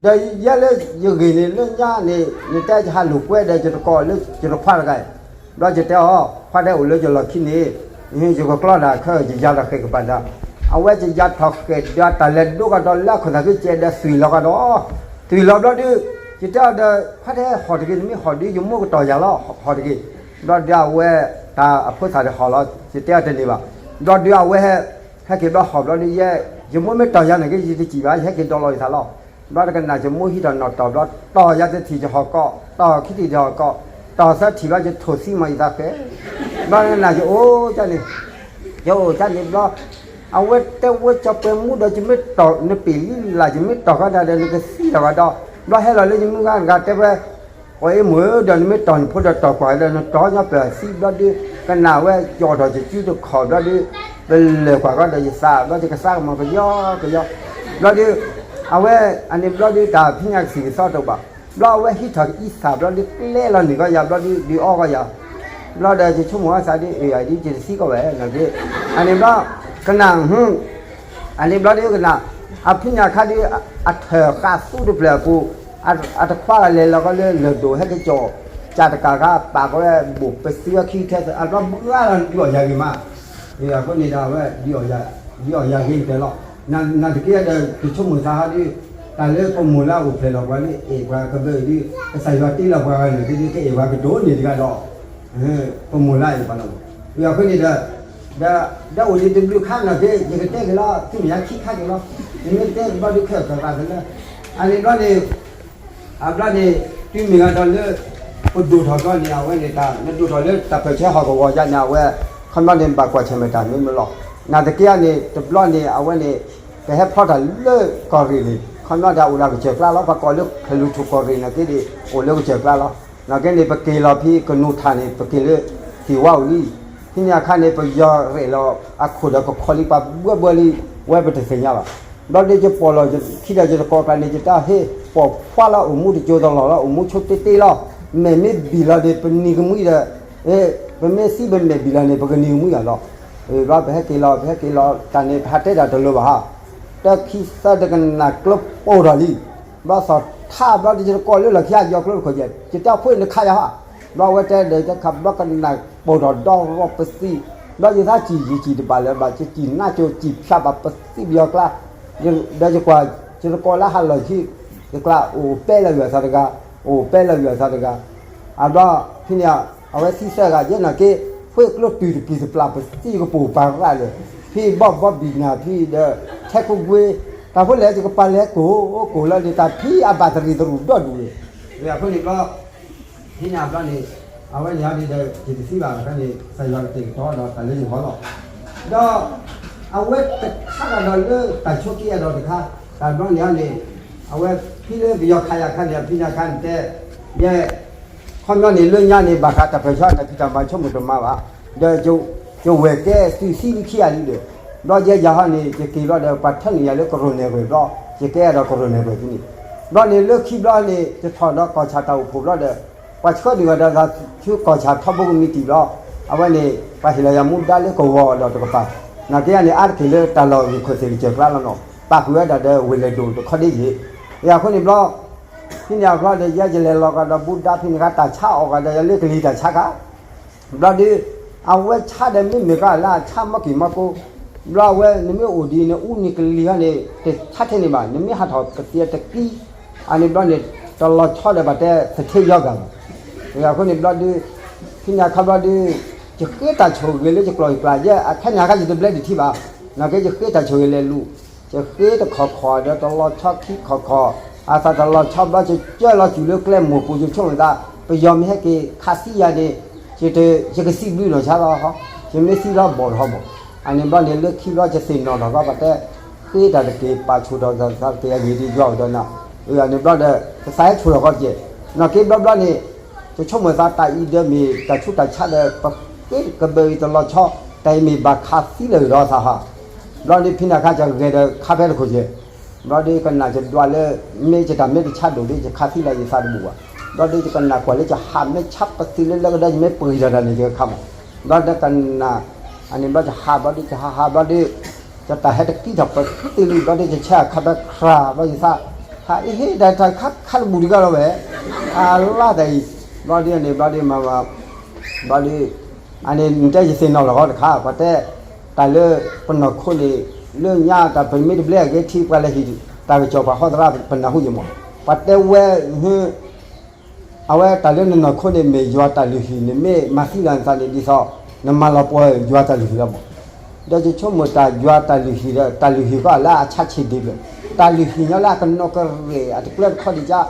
ဒီးယဲလၢယဂ့ၢ်န့ၣ်လၢညါန့ၣ် ယတဲယဟးလိာ်ကွဲဒီးယတကိးလၢယတခွါတဂၤအံၤ, ဘျီယတဲအီၤ ခွါဒဲအိၣ်လၢယလီၢ်ခံန့ၣ်, ယကကျီဒၣ်ခဲယယၤထီၣ်ဃဲၣ်ကပၤဒီး, အဝဲယယၤထီၣ်ဃဲၣ်ဒီးတၢ်လဲၤဒိကဒီးလၢအခိၣ်သၣ်က့ကဲဒီးသွံၣ်လီၤကဒီး, သွံၣ်လီၤဘျီဒုး, ယတဲအီၤဒီး ခွါဒဲဟီၣ်တဂ့ၤ နမ့ၢ်ဟီၣ်ဒုး ယမိၢ်ကတီၢ်ယၤလီၤ ဟီၣ်တဂ့ၤ, ဘျီဒုးအဝဲ တၢ်အဖိသၣ်ဒီးဟီၣ်လီၤ ယတဲအီၤတန့ၢ်ဘၣ်, ဘျီဒုးအဝဲ ဟဲက့ၤဘျီဟီၣ်ဘျီဒုးယဲ, ယမိၢ်မ့ၢ်တီၢ်ယၤန့ၣ်က့ ယတစံၣ်ဘၣ် ယဟဲက့ၤဒီးလီၤယသးလီၤ, ဘျီတကနၣ်ယမိၢ်ဟံးထီၣ်နီၣ်တီၢ်ဘျီ တီၢ်ယၤတထံၣ်ယဟီၣ်ကီး, တီၢ်ခံထံၣ်ယဟီၣ်ကီး, တီၢ်သၢထံၣ်ဘျီယထိၣ်သံမၤယသးဃဲ, ဘျီတကနၣ်ယအိၣ်န့ၣ်, ယအိၣ်န့ၣ်ဘျီ, အဝဲတဲဝဲကၠီၤပှဲၤမူဒီး ယမ့ၢ်တီၢ်နပ့ၢ်လံလၢ် ယမ့ၢ်တီၢ်ဃီဒၣ်ဒီး နကသံလီၤကဒီး, ဘျီဟဲလီၤလၢယမုၢ်ဂၤတဂၤတဲဝဲ ပှၤအ့ၣ်မိၢ်ဧၢ ဒီးနမ့ၢ်တီၢ်နဖိဒီးတီၢ်ကွၢ်ဒီး နတီၢ်ညီပၢၢ်သံဘျီဒုး, ကနၣ်ဝဲယအိၣ်ထီၣ်ယစုတခီၣ်ဘျီဒုး, ပလဲၤကွၢ်ဃီဒီးယသးဘျီဒုး ကသးကမီၤကယီကယီ, ဘျီဒုး, အဝဲ, အန့ၣ်ဘျီဒုး တၢ်ဖံးညၣ်ကသံၣ်ကသီတအိၣ်ဘၣ်, ဘျီအဝဲဟံးထီၣ်ကအံသၣ်ဘျီဒုး ကျဲလီၤန့ၢ်ကီယၤဘျီဒုး ဒုးအီကီယၤ, ဘျီဒီးယဆိကမိၣ်အသးဒုး အ့ၣ် ယဒုးယတသံကီးဝဲနီၢ်က့, အန့ၣ်ဘျီ, ကနၣ် အန့ၣ်ဘျီဒုးကနၣ်, အဖံးညၣ်ခါဒုး, အထၢၣ်ဃာ်သူတဖျၢၣ်အပူၤ, အတခွါဂၤလဲၤလီၤကီးလၢလၢၢ်ဒိၣ် ဟဲက့ၤကၠီၣ်, ကၢ်တကၢ်ခါ ပာ်ကီးဝဲဘူးပသံဝဲခံထဲ အဘျီဘုဂၤလီၤ ဒုးအီၣ်ယၤဂ့ၤမး, အဃိန့ၣ်ဒီးအဝဲ, ဒုးအီၣ်ယၤဂ့ၤတဲလီၤ, နတက့ဒီး ယဆိကမိၣ်သးဟီဒုး, တၢ်လၢပမိၢ်လၢအအိၣ်ဖျဲၣ်လီၤပှၤလၢအဲၣ်ပှၤကဘၢအံၤဒုး, ကစၢ်ယွၤတ့လီၤပှၤဂၤန့ၣ်ဒုး ကအဲၣ်ပှၤကဒိၣ်န့ၣ်တဂၤဒီး ပမိၢ်လၢအံၤပှၤလီၤ, အဃိန့ၣ်ဒီး, ဒီးအိၣ်ဒံးတဘျုးခါနီၢ်က့ ယကတဲက့ၤလီၤ သုမဲာ်ညါခံခါက့ၤလီၤ, ယမ့ၢ်တဲဘျီဒုးခဲၣ်ကရၢ်တလၢ, အန့ၣ်ဘျီန့ၣ်, အဘျီန့ၣ်, တုၤမ့ၢ်ဂၤဒီးလၢ, ပဒိၣ်ထီၣ်ဘျီန့ၣ် အဝဲန့ၣ်တၢ် နဒိၣ်ထီၣ်လၢတၢ်ပၢၢ်ဆၢဟီၣ်ကဝီၤယါန့ၣ် အဝဲ, ခီပညီန့ၣ် ဘၣ်ကွၢ်ဆၢၣ်မဲာ်တၢ်မ့ၢ်မ့ၢ်လီၤ, နာ်သက့န့ၣ် တဘျီန့ၣ် အဝဲန့ၣ်, ပဟဲဖျီတၢ်လၢကီၢ်ရ့ၣ်န့ၣ် ခီပညီဒီးအိၣ်ဒီးကစၢၢ်ကျါလီၤ ပှၤကိးလၢဖျၢၣ်လူၤထူၣ်ကီၢ်ရ့ၣ်နာ်က့န့ၣ် အိၣ်လၢကစၢၢ်ကျါလီၤ, နာ်က့န့ၣ် ပက့ၤလီၤဖဲကနူၤထၣ်န့ၣ် ပက့ၤလၢ, ဟ့ၣ်ဝါအိၣ်လံ, ဖဲန့ၣ်အခါန့ၣ် ပယီၤရဲၣ်လီၤအခိၣ်ဒီးကခီလံပှၤဘှၢဘှၢလံ, ဝဲပတသ့ၣ်ညါဘၣ်, ဘျီဒုးယပိာ်လီၤခံဒီးယတကိးကျါန့ၣ် ယတၢ်ဟ့ၣ်ပိာ်ဖှါလီၤအိၣ်မူတကၠိတလီၢ်လီၤ အိၣ်မူဆိတ့တ့လီၤ, မဲာ်မ့ၢ်ဘံၣ်လီၤန့ၣ် ပနံၤကမှံဒီး, ပမ့ၢ်သံပမဲာ်ဘံၣ်လီၤန့ၣ် ပကနံၤကမှံယၤလီၤ, ဘျီပဟဲက့ၤလီၤ ပဟဲက့ၤလီၤ တၢ်န့ၣ် ပဟးတဲတၢ်တလိၤဘၣ်ဟါ, တၢ်ခံသၢတကနၣ်ကျိပိာ်ထီၣ်လံ, ဘျီသီၣ်ထးဘျီဒုးယတကိးလၢလီၢ်ခံ ယီၤကျိတခိၣ်ယဲၢ် ယတဲအီၤဖိအံၤနခးယၤဟါ, ဘျီဝဲတဲဒီးယတခးဘျီကနၣ်ပိာ်ထီၣ်ဒီရီပသံ, ဘျီယသးစံၣ်ယစံၣ်တဘၣ်လၢၤဘၣ် ယစံၣ်နါကၠိစံၣ်ဖၠးဘၣ်ပသံပယီၤကျါ, ဒီးယကွၢ်, ယတကိးလၢဟးလီၢ်ခံ, ယကျါအိၣ်ပဲလၢယွၤသးတဂၤ, အိၣ်ပဲလၢယွၤသးတဂၤ, အဘျီဖဲန့ၣ်, အဝဲသံသၢဂၤယဲနာ်က့, ဖဲကျိတုၤတပျံၤတပျၢ်ပသံယကပိာ်ပာ်ရၣ်လၢာ်, ဖဲဘီၣ်ဘီဘံၣ်နၤဖဲဒီး, ထဲခိၣ်ကွ့, တၢ်ဖိလဲၣ်ယကပာ်လဲၤကိၢ်, ကိၢ်လၢန့ၣ်တၢ်ဖံအဘၣ်တရံးတရူးဒီဒူၣ်န့ၣ်, အဃိန့ၣ်ဘျီ ဖဲန့ၣ်အဘျီန့ၣ်, အဝဲန့ၣ်အီၤဒ်ဒီး ယတသံဘၣ်အခါန့ၣ် ကစၢ်ယွၤကတဲာ်ကတီၤဒီးတၢ်လၢယဂီၢ်လီၤ. ဒီး, အဝဲတခါဂၤဒီးလၢတၢ်ဆိးက့အဒိၣ်တခါ, တၢ်ဘျီန့ၣ်အီၤန့ၣ်, အဝဲဖဲလၢပယီၤခးယၤအခါန့ၣ် ဖဲန့ၣ်အခါန့ၣ်တဲ, ယဲ, ခီပညီန့ၣ်လၢညါန့ၣ် ဘၣ်ဃးတၢ်ပၢၢ်ဆၢန့ၣ် ဖံတၢ်မၤဆိကမိၣ်တမၤဘၣ်, ဒီး, ယဝဲၢ်ကဲသုးသံလၢခံဂၤလံဒီး, ဘျီယဲယၤဟီန့ၣ် ယက့ၤဘျီဒီး ပှၤထၢနုာ်ယၤလၢကရိၣ်နဲၣ်ရွဲၣ်ဘျီ, ယကဲဒီးကရိၣ်နဲၣ်ရွဲၣ်ဖဲန့ၣ်, ဘျီန့ၣ်လၢခံဘျီန့ၣ် ယထီၣ်ဒီးကီၢ်ဆၣ်တၢ်အိၣ်ဖှိၣ်ဘျီဒီး ပှၤဆှၢနုာ်ဝဲဒီးသးဆူကီၢ်ဆၣ်ထီဘိကမံးတံာ်ဘျီ, အဝဲန့ၣ် ပှၤဟ့ၣ်လီၤယၤမူဒါလၢကဝီၤဒီးတကပၤ, နာ်က့ယၤန့ၣ် အါတက့ၢ်လၢတၢ်လီၢ်ဂ့ၢ်ခိၣ်သ့ၣ်ကစၢၢ်ကျါလီၤနီၤ, ပာ်ဃုာ်ဝဲဒၣ်ဒီးဝ့ၢ်လဲၢ်ဒိၣ်တခီဒ့ယ့ၣ်, အဃိန့ၣ်ဘျီ, ဖဲန့ၣ်အဘျီဒီး ယဲယလဲၤလီၤကဒီးဘူးဒါဖဲန့ၣ်အခါ တၢ်ဆါအီၣ်ဂၤဒီးယၤလၢကလံၤတၢ်ဆါခါ ဘျီဒုး, အဝဲဆါဒီးမ့မ့ၢ်ကီးလၢအဆါမီၢ်က့ၤမီၢ်ကိ, ဘျီအဝဲနမ့ၢ်အိၣ်ဒ်အံၤန့ၣ် အူန့ၣ်ကလံၤဟီန့ၣ် တဆါထဲန့ၣ်ဘၣ် နမ့ၢ်ဟးထီၣ်ကသ့တကံ, အန့ၣ်ဘျီန့ၣ်, တလီၤဆီဒီးဘၣ်တဲသထ့ယီဂၤဘၣ်, အဃိန့ၣ်ဘျီဒုး, ဖဲန့ၣ်အခါဘျီဒုး, ယဃ့တၢ်ဆိၣ်ဂ့ၤလၢယကျိာ်ယကျါ ယဲအခါန့ၣ်အခါယတဘျဲဒံးထံဘၣ်, နာ်က့ယဃ့တၢ်ဆိၣ်ဂ့ၤလဲၤလူၤ ယဃ့တခီၣ်ခီၣ်ဒီးတလီၤဆီခံခီၣ်ခီၣ်, အသးတလီၤဆီဘျီယကၢလီၤစူၤလၢကျဲမိၢ်ပူၤ ယဆိကမိၣ်သး, ပယီၤမ့ၢ်ဟဲက့ၤခးသံယၤန့ၣ်, ယတ, ယကသံဘျုးနီၢ်ဆါလီၤ, ယမ့ၢ်သံလီၤဘီၣ်ထီၣ်ဘီၣ်, အန့ၣ်ဘျီန့ၣ်လၢခံဘျီယသ့ၣ်နီၣ်ထီၣ်ဘျီပှၤတဲ, ဃ့တၢ်တက့ၢ် ပာ်ဆူၣ်ထီၣ်သးတက့ၢ် အဂ့ၢ်ဒ်ယွၤအိၣ်ဒီးနၤ, အန့ၣ်ဘျီဒီး ယသးဟဲဆူၣ်ထီၣ်ဃီတက့ၢ်, နီၢ်က့ဘျီဘျီန့ၣ်, ယဆိကမိၣ်သးတၢ်အံၤဒီးမ့ၢ်တၢ်ဆူးတၢ်ဆါဒီး ပဃ့ကဘၢအံၤတလီၤဆီ, တၢ်အံၤမ့ၢ်ဘၣ်ခးသံလၢာ်ဒီးသးဟီ, ဘျီဒုးဖဲန့ၣ်အခါယဂဲၤဒီးခါဖဲတခိၣ်ယဲၢ် ဘျီဒုးကနၣ်ယဒွးလၢ, မ့ၢ်ယတၢ်မ့ၢ်တဆါဒိၣ်ဒုး ယခးသံလၢယသးတဘူၣ်ဘၣ်, ဘျီဒုးယကနၣ်ကွၢ်လၢယဟးမ့ၢ်ဆါပသံလၢလၢကဒီးယမ့ၢ်ပှ့ၤတၢ်တၢ်န့ၣ် ယကခးမး, ဘျီဒုးကနၣ်, အန့ၣ်ဘျီယဟးဘျီဒုးယဟးဟးဘျီဒုး, ယတၢ်ဟဲတကံထီၣ်ပသံလံဘျီဒုး ယဆဲးအခါဖဲခြးဘျီယသး ဟးအ့ၣ်ဟ့ၣ်တၢ်တၢ်ခါခါတဘူၣ်တဂၤလီၤဝဲ, အလၢတၢ်အံၤ, ဘျီဒ်န့ၣ် ဘျီဒ်မၤမၤ, ဘျီဒ်, အန့ၣ် နတဲယသ့ၣ်နီၣ်လီၤဟီတခါ ပှၤတဲ, တၢ်လၢပနီၢ်ခိန့ၣ်, လၢညါတၢ်ပမ့ၢ်တဘျဲအဂ့ၤထံ ပှၤလဲၤဟံးတၢ်ကစီၣ်ပှၤဟီသရၣ် ပနၢ်ဟူယမး, ပှၤတဲဝဲ, အဝဲတၢ်လၢနနီၢ်ခိန့ၣ် မ့ၢ်ယွၤတၢ်လုၢ်ဟံၣ် နမ့ၢ်မၤသံလီၤနသးန့ၣ် ဒ်သိး နမၤလီၤပှီၢ်ယွၤတၢ်လုၢ်ဟံၣ်လီၤမး, ဒီးယဆိကမိၣ်တၢ်ယွၤတၢ်လုၢ်ဟံၣ်ဒီး တၢ်လုၢ်ဟံၣ်ဃီလၢအဆါဆံးဒံးဘျီ, တၢ်လုၢ်ဟံၣ်ညီလၢအကနီၣ်ကရဲၣ် အတကျၢတခီဒံးကါ,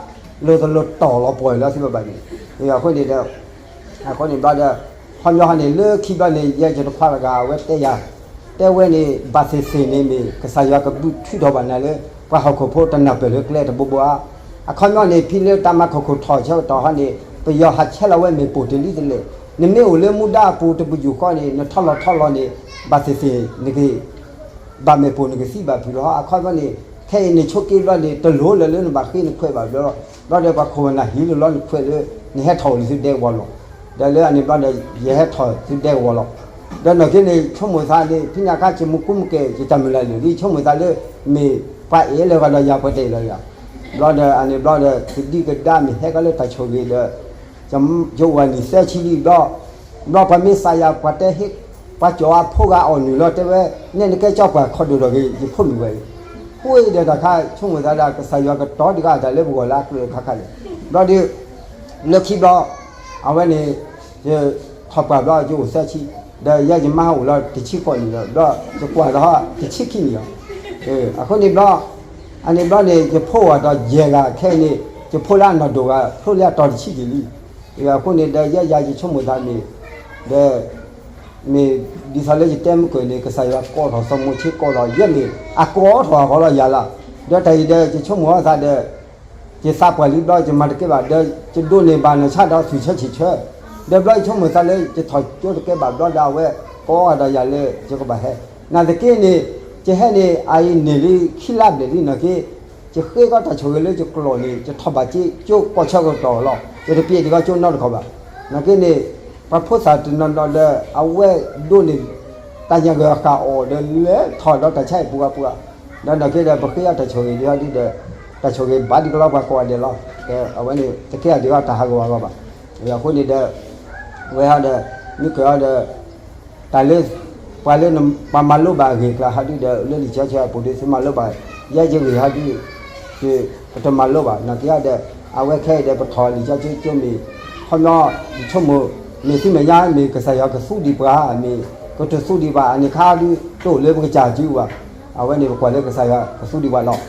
လိၤတလိၤတီၢ်လီၤပှီၢ်လၢသုဘၣ်ဘၣ်န့ၣ်, အဃိန့ၣ်ဒီး အဃိန့ၣ်ဘျီဒီး, ခီပညီဟီန့ၣ် လၢခံဘျီန့ၣ် ယဲယတခွါတဂၤ အဝဲတဲယၤ, တဲဝဲန့ၣ် ဘၣ်သ့ၣ်သ့ၣ်န့ၣ်မ့ၢ် ကစၢ်ယွၤကဘုးထုးထီၣ်ဘၣ်နၤလၢ ပှၤဟီၣ်ခိၣ်ဖိတနၢ်ပၢၢ်လၢကျဲတဘိဘိဧါ. အခီပညီန့ၣ် ဖဲလၢတၢ်မၤခိၣ်ခိၣ်ထီၣ်ဆၢကတီၢ်ဟီန့ၣ် ပယီၤဟးဆဲးလီၤဝဲမ့ၣ်ပိၢ်တလံတလဲၣ်, နမ့ၢ်အိၣ်လၢမူဒါအပူၤတပယူာ်ဃီန့ၣ် နထီၣ်လီၤထီၣ်လီၤန့ၣ် ဘၣ်သ့ၣ်သ့ၣ်နက ဘၣ်မ့ၣ်ပိၢ်နကသံဘၣ်ဖုးလီၤ. အခီပညီန့ၣ် ခဲအံၤန့ၣ်ဆိးက့ဘျီန့ၣ် တလိၣ်လၢၤလၢနဘၣ်ဃ့နခွဲးဘၣ်ဘျီ, ဘျီဒီးပှၤခိၣ်ဝဲနၤဟံးလိာ်လီၤနခွဲးလၢ နဟဲထီၣ်အိၣ်လၢသုဒဲကဝီၤလီၤ. ဒီးလၢအန့ၣ်ဘျီဒီး ယဟဲထီၣ်သုဒဲကဝီၤလီၤ. ဒီးနီၢ်က့န့ၣ် ဆိကမိၣ်သးန့ၣ် ဖဲညါခါ ယမူကူမူကဲၤ ယတၢ်မုၢ်လၢ်လၢာ်လံ ဆိကမိၣ်သးလၢ မ့ၢ်ပှၤအဲၣ်လၢၤဂၤဒီးယၤ ပှၤတအဲၣ်လၢၤယၤ. ဘျီဒီးအန့ၣ်ဘျီဒီး ကဒံကဒါမ့ၢ်ဟဲကီးလၢတၢ်ဆိၣ်ဂ့ၤဒီး ယအိၣ်ဝဲနံၣ်သၢဆံလံဘျီ, ဘျီပှၤမ့ၢ်သးယၤ ပှၤတဲဟ့ၣ်, ပှၤကၠီၤအဖိဂၤအီၣ်နုာ်လီၤ တဲဝဲ, နဲနကဲကၠီပှၤခီဒိၣ်ထီၣ်ဂ့ၤ ယဖိမုၣ်ဝဲအံၤ. ဃိဒီးတၢ်ခါ ဆိကမိၣ်သးဒၣ် ကစၢ်ယွၤကတီၤတဂၤတၢ်လၢပဂီၢ်လၢအကြၢးခါခါန့ၣ်, ဘျီဒီး လၢခံဘျီ အဝဲန့ၣ် ယထီၣ်ပှၢ်ဘျီ ယအိၣ်သၢဆံ, ဒီးယဲယမါအိၣ်လီၤတဆံဃိးနံၣ်လီၤ, ဘျီယကွၢ်ဒီးတဆံခံနံၣ်လီၤ. အဃိန့ၣ်ဘျီ, အန့ၣ်ဘျီန့ၣ် ယဖိဂၤဒီးယဲၢ်ဂၤခဲအံၤန့ၣ် ယဖိလၢအနီၢ်ဒိၣ်ဂၤ ဖျိလၢအတီၤတဆံက့ၤလံ. အဃိန့ၣ်ဒီး ယဲယၤယဆိကမိၣ်သးန့ၣ်, ဒီး မ့ၢ်ဒ်သိးလၢယတဲမုၢ်ကၢၢ်န့ၣ် ကစၢ်ယွၤကိးထီၣ်စီၤမိၤၡ့ကိးထီၣ် ယဲမ့ၢ်အကိးထီၣ်အဂီၢ်လီၤယၤလီၤ. ဒီးတၢ်အံၤဒီး ယဆိကမိၣ်အသးဒီး ယသးပှၢ်လံဘျီ ယမၤတကဲဘၣ် ဒီးယဒိးန့ၢ်ဘၣ်နီၢ်ဆါဒီးသွံၣ်ဆၢဆံၣ်ဆၢ, ဒီးဘျီယဆိကမိၣ်သးလၢ ယထီၣ်ကၠိတကဲဘၣ်ဘျီဒီး အဝဲကိးအီၤဒီးယၤလၢယကဘၣ်ဟဲ, နာ်သက့န့ၣ် ယဟဲန့ၣ် အအံၤန့ၢ်လံခံလါဘျဲၣ်လံနာ်က့, ယဃ့ကီးတၢ်ဆိၣ်ဂ့ၤလၢယကျိာ်န့ၣ် ယထီၣ်ဘၣ်က့ၤကၠိကိးဆၢကတီၢ်လီၤ. ယတပျဲဒံးကီးကၠိနီတခီၣ်ဘၣ်. နာ်က့န့ၣ် ပှၤဖိသၣ်တနီၤနီၤဒီး အဝဲဒိးန့ၢ် တၢ်ညၣ်ဂၢၢ်အဃၣ်အီၤဒီး လဲၤထီၣ်ဒီးတၢ်ဆါအံၤပူၤဂၤပူၤဂၤ, ဒီးနာ်က့ဒီး ပဃ့အီၤတၢ်ဆိၣ်ဂ့ၤဒံးဟီဒုဒီး တၢ်ဆိၣ်ဂ့ၤဘၣ်ဒံးကလီပှၤကိးဂၤဒဲးလီၤ. ဒီးအဝဲန့ၣ် တကဲအီၤဒံးအီၤတၢ်ဟးဂီၤအဂီၢ်ဘၣ်. အဃိန့ၣ်ဒီး ဝဲဟီဒီး မ့ၢ်ကၢၤအီၤဒီး တၢ်လၢ ပှၤလၢ ပှၤမၤလိဘၣ်အဂ့ၢ်အကျါဟီဒုဒီး လၢလံာ်စီဆှံအပူၤဒီး သုမၤလိဘၣ် ယဲယဂ့ၢ်ဟီဒု ပတမၤလိဘၣ် နာ်က့ဒီး အဝဲခဲအံၤဒီး ပထီၣ်လံာ်စီဆှံကၠိမ့ၢ် ခီပညီ ယဆိကမိၣ် မ့ၢ်သုမဲာ်ညါမ့ၢ်ကစၢ်ယွၤကသူဒံးပှၤ မ့ၢ်ကတသူဒံးဘၣ် အန့ၣ်ခါဒု တအိၣ်လၢပကစၢ်စုဘၣ်. အဝဲန့ၣ်ပကွၢ်လၢကစၢ်ယွၤကသူဒံးပှၤလီၤ.